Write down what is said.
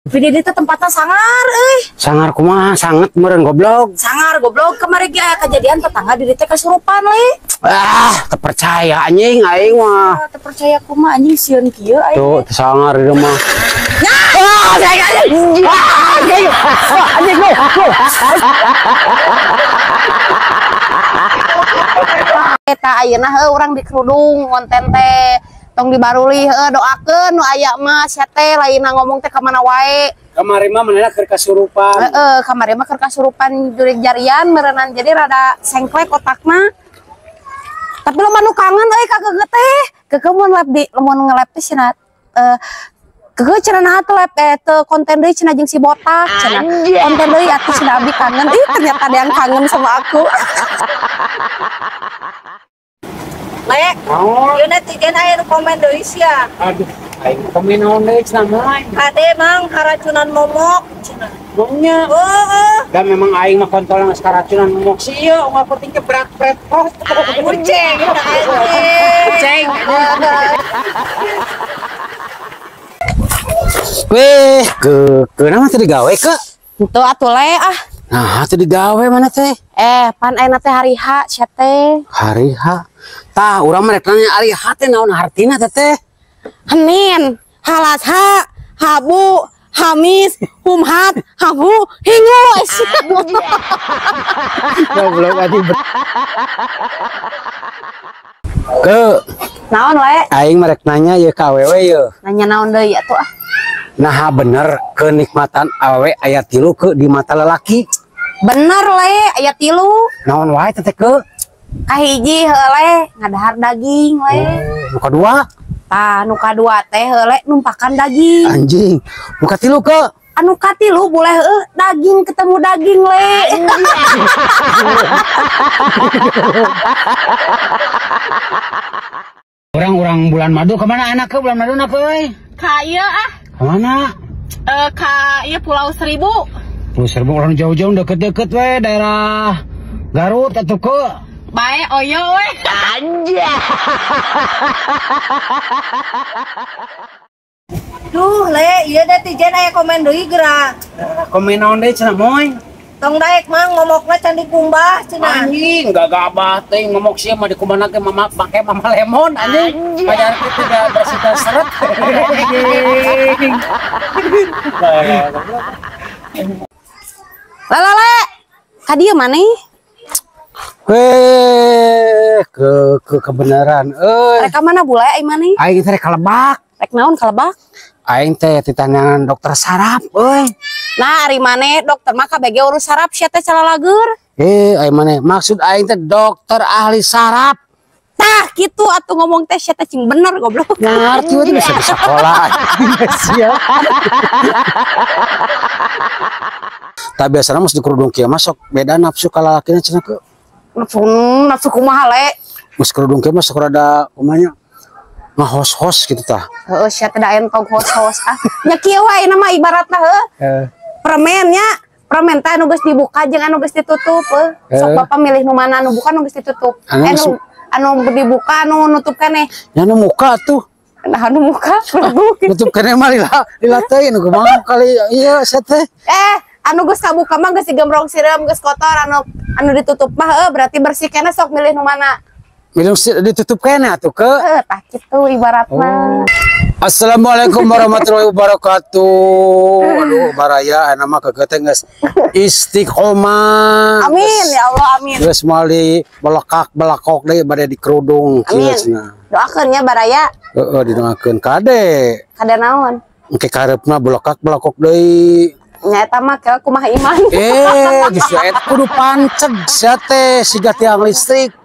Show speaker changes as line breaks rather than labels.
Tapi di tempatnya sangar euy.
Sangar kumaha? Sanget meureun goblok.
Sangar goblok, kemarin ge aya kejadian tetangga di dieu kasurupan le.
Ah, terpercaya anjing aing mah.
Ah, terpercaya kumaha anjing sieun kieu aing.
Tuh, sangar di mah. Ah, anjing. Ah, anjing. Anjing lu.
Eta ayeuna heuh urang dikerudung konten teh tong dibaruli heuh doakeun nu aya mah sia teh lainna ngomong teh ka mana wae.
Kamari mah manehna keur kasurupan.
Heeh, kamari mah keur kasurupan jurig jarian meureunan jadi rada sengklek otakna. Tapi lo manu kangen euy ka geungeut teh. Keukeuh mun lep di mun ngelep teh cenah keukeuh cenah naha teh lep teu konten deui cenah jeung si botak cenah. Konten deui atuh cenah abdi kangen. Ih ternyata ada yang kangen sama aku.
Le, ieu netizen aya nu komen deui sia.
Aduh, aing komen naon deui cenah mah.
Kade mang karacunan momok cenah.
Mongnya.
Heeh.
Da memang aing mah kontol geus karacunan momok sia, unggal penting ke berat-berat pot.
Kucing,
kucing. Weh, ke nama teh digawe ke?
Henteu atuh le ah.
Nah, teh digawe mana teh?
Pan ayeuna teh hari H sia teh.
Hari H. Tah, urang mah rek nanya ari H teh naon hartina teh teh?
Henin, halas ha, habu, hamis, humhat, habu, hingu.
Goblok anjing. Ke
naon le?
Aing mah rek nanya ye ka awewe ye.
Nanya naon deui atuh ah.
Nah bener kenikmatan awewe aya tilu ke di mata lelaki.
Bener le, aya tilu.
Naon wae teh ke?
Kahiji heuh le, ngadahar daging le.
Nu kadua?
Tah, nu kadua teh heuh le numpakan daging.
Anjing, nu katilu ke?
Anu katilu boleh heuh daging ketemu daging le.
Orang-orang bulan madu kemana anak ke bulan madu nak euy?
Ka ieu ah.
Kemana?
Ka ieu Pulau Seribu.
Pulau Seribu orang jauh-jauh deket-deket we daerah Garut atau ke?
Bae oyo we.
Anjay.
Duh le, ieu netizen aya komen deui geura.
Komen naon deui cenah moy?
Tong daek mang ngomokna can dikumbah cenah.
Anjing, gagabah teh ngomok sia mah dikumbahna ge mama make mama lemon anjing. Pajar kitu da bersih seret.
Lala le, ka dieu maneh?
Weh, ke kebenaran euy.
Rek ka mana bule ai maneh?
Aing teh rek ka Lebak.
Rek naon ka Lebak?
Aing teh ditanyanan dokter saraf euy.
Nah, ari maneh dokter mah kabeh urus saraf sia teh calalageur.
Aing maneh maksud aing teh dokter ahli saraf.
Tah, kitu atuh ngomong teh sia teh cing bener goblok.
Ngarti we bisa di sekolah. Sia. Tah biasana mah dikerudung kieu mah sok beda nafsu ka lalakina cenah ke.
Nafsu kumaha le?
Geus kerudung kieu mah sok rada kumaha nya? Ngahos-hos gitu tah.
Heeh, sia teh da entong hos-hos ah. Nya kieu wae mah ibaratna heuh. Permen nya, permen teh anu geus dibuka jeung anu geus ditutup heuh. Sok bapak milih nu mana nu buka nu geus ditutup. Anu dibuka anu nutup keneh.
Nya nu muka tuh.
Nah anu muka
nutup keneh mah lila teh nu kumaha kali ieu sia teh.
Anu geus kabuka mah geus digembrong sireum geus kotor anu ditutup mah heuh berarti bersih keneh sok milih nu mana.
Milih ditutup keneh atuh ke.
Heuh tah kitu ibaratna.
Oh. Assalamualaikum warahmatullahi wabarakatuh. Aduh baraya ayeuna mah keukeuh teh geus istiqomah.
Amin ya Allah amin.
Geus moal di belakak-belakok deui bade dikerudung kieu cenah.
Doakeun nya baraya.
Heeh didoakeun kade.
Kade naon?
Engke kareupna belakak-belakok deui.
Nya eta mah kumaha iman.
Geus eta kudu panceg sia teh siga tiang listrik.